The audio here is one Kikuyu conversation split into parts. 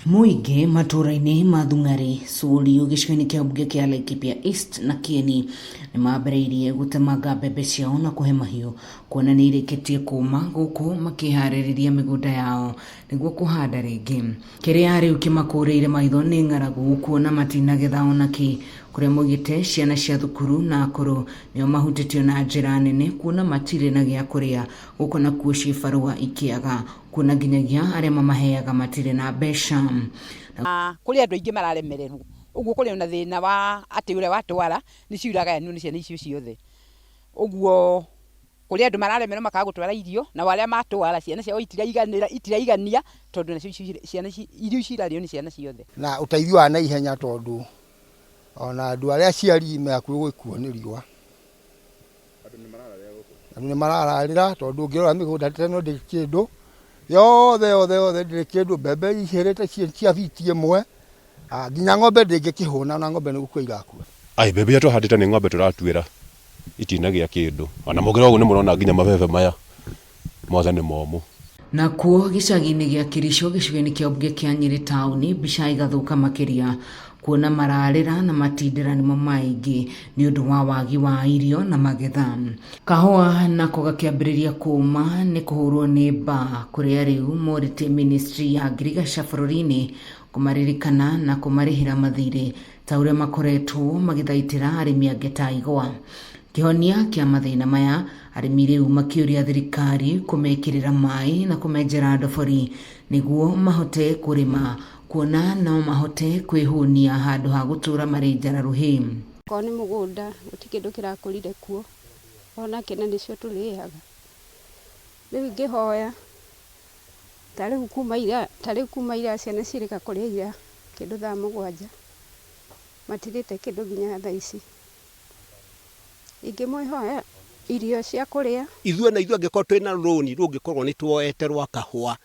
Mũingĩ matũũra-inĩ ma Thung'arĩ, Sũriũ gĩcigo-inĩ kĩa mbunge kĩa Laikipia East na Kieni nĩ mambĩrĩirie gũtemanga mbembe ciao na kũhe mahiũ kuona nĩ irĩkĩtie kũma gũkũ makĩharĩrĩria mĩgũnda yao nĩguo kũhanda rĩngĩ. Kĩrĩa rĩu kĩmakũrĩire maitho nĩ ng'aragu kuona matinagetha ona kĩ, kũrĩa moigĩte ciana cia thukuru na akũrũ nĩo mahutĩtio na njĩra nene kuona matirĩ na gĩa kũrĩa gũkũ nakuo cibarũa ikĩaga kuona nginyagia arĩa mamaheaga matirĩ na mbeca. Kũrĩ andũ aingĩ mararemererwo, ũguo kũrĩ ona thĩna wa atĩ ũrĩa watwara nĩcio iragayanio nĩ ciana icio ciothe. Ũguo kũrĩ andũ mararemererwo makaga gũtwara irio, nao arĩa matwara ciana ciao itiraiganĩra itiraigania tondũ nacio ciana ici irio icio irarĩo nĩ ciana ciothe. Na ũteithio wa naihenya tondũ ona andũ arĩa aciari me hakuhĩ gũgĩkua nĩ riũa. Andũ nĩ marararĩra tondũ ũngĩrora mĩgũnda ta ĩno ndĩrĩ kĩndũ, yothe yothe yothe ndĩrĩ kĩndũ, mbembe ihĩrĩte cia biti ĩmwe, nginya ng'ombe ndĩngĩkĩhũna ona ng'ombe nĩ gũkua irakua. Aĩ mbembe iria tũhandĩte nĩ ng'ombe tũratuĩra itinagĩa kĩndũ, ona mũngĩrora ũguo nĩ mũrona nginya mabebe maya mothe nĩ momũ. Nakuo gĩcagi-inĩ gĩa Kericho gĩcigo-inĩ kĩa ũmbunge kĩa Nyĩrĩ taũni, mbica ĩgathũka makĩria kuona mararĩra na matindĩra nĩmo maingĩ nĩ ũndũ wa wagi wa irio na magetha. Kahũa nako gakĩambĩrĩria kũma nĩ kũhũrwo nĩ mbaa kũrĩa rĩu morĩtie ministry ya ngirigaca bũrũri-inĩ kũmaririkana na kũmarĩhĩra mathirĩ ta ũrĩa makoretwo magĩthaitĩra arĩmi angĩ ta igwa. Kĩhonia kĩa mathĩna maya, arĩmi rĩu makĩũria thirikari kũmekĩrĩra maĩ na kũmenjera ndobori nĩguo mahote kũrĩma kuona no mahote kwĩhũnia handũ ha gũtũra marĩ njara rũhĩ. Okorwo nĩ mũgũnda gũtirĩ kĩndũ kĩrakũrire kuo, ona kĩ na nĩcio tũrĩaga. Rĩu ingĩhoya ta rĩu kuma ira, ta rĩu kuma ira ciana cirĩka kũrĩa ira kĩndũ thaa 7, matirĩte kĩndũ nginya thaa ici. Ingĩmwĩhoya irio cia kũrĩa. Ithuĩ na ithuĩ angĩkorwo twĩna rũni rũngĩkorwo nĩ tuoete rwa kahũa,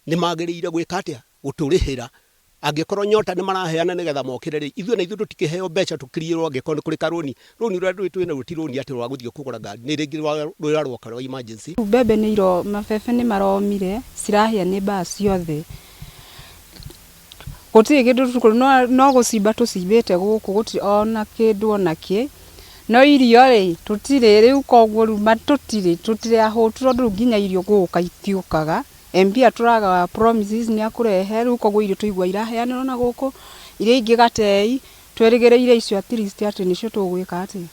nĩ magĩrĩire gwĩka atĩa? Gũtũrĩhĩra. Angĩkorwo nyota nĩ maraheana nĩgetha mokĩre rĩ, ithuĩ na ithuĩ tũtikĩheo mbeca tũkiriĩrwo angĩkorwo nĩ kũrĩ karũni. Rũni rũrĩa twĩ naruo ti rũni atĩ rwa gũthiĩ kũgũra ngari, nĩ rĩngĩ rũrĩa rwoka rwa emergency. Rĩu mbembe nĩ mabebe nĩ maromire, cirahĩa nĩ mbaa ciothe. Gũtirĩ kĩndũ no gũcimba tũcimbĩte gũkũ gũtirĩ ona kĩndũ ona kĩ, no irio rĩ, tũtirĩ rĩu koguo rĩu tũtirĩ, tũtirĩ ahũtu tondũ rĩu nginya irio gũka itiũkaga, MP atũraga promises nĩ akũrehe rĩu koguo irio twaigua iraheanĩrwo na gũkũ, iria ingĩ gatei, twĩrĩgĩrĩire icio at least atĩ nĩcio tũgwĩka atĩa?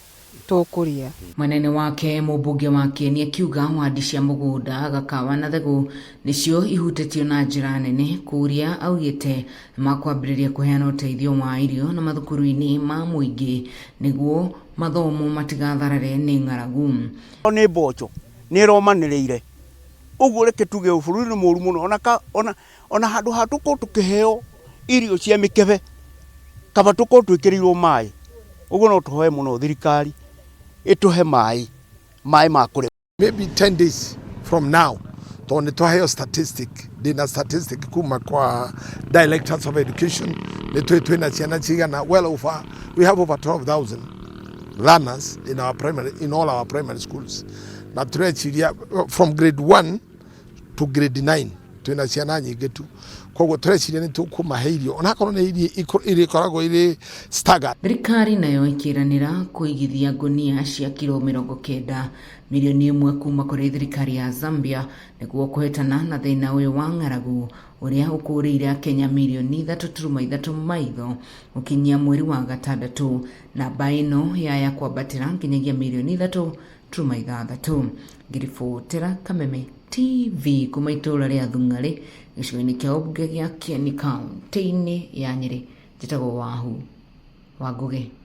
Tũkũrĩa. Mwena-inĩ wake mũmbunge wa Kieni akiuga wandi cia mũgũnda Gakawa na Thegũ nĩcio ihutĩtio na njĩra nene kũrĩa augĩte nĩmakwambĩrĩria kũheana ũteithio wa irio na mathukuru-inĩ ma mũingĩ nĩguo mathomo matigatharare nĩ ng'aragu. Nĩ mboco nĩ ĩromanĩrĩire ũguo reke tuge bũrũri nĩ mũru mũno ona ona handũ ha tũkorwo tũkĩheo irio cia mĩkebe kaba tũkorwo twĩkĩrĩirwo maĩ ũguo no tũhoe mũno thirikari ĩtũhe maĩ maĩ ma kũrĩma. Maybe 10 days from now tondũ nĩ twaheo statistic ndĩna statistic kuma kwa directors of education nĩ tũĩ twĩna ciana cigana well over we have over 12,000 learners in our primary in all our primary schools na tũreciria from grade 1 to grade 9 twĩna ciana nyingĩ tu koguo tũreciria nĩ tũkũmahe irio onakorwo nĩ irio irĩkoragwo irĩ staggered. Thirikari nayo ĩkĩranĩra kũigithia ngũnia cia kiro 90 mirioni ĩmwe kuma kũrĩ thirikari ya Zambia nĩguo kũhĩtana na thĩna ũyũ wa ng'aragu ũrĩa ũkũrĩire akenya mirioni 3.3 maitho gũkinyia mweri wa gatandatũ. Namba ĩno yaya kwambatĩra nginyagia mirioni 3.6. Ngĩribotera Kameme TV kuma itũũra rĩa Thung'arĩ gĩcigo-inĩ kĩa ũmbunge gĩa Kieni kaunti-inĩ ya Nyĩrĩ, njĩtagwo Wahu wa Ngũgĩ.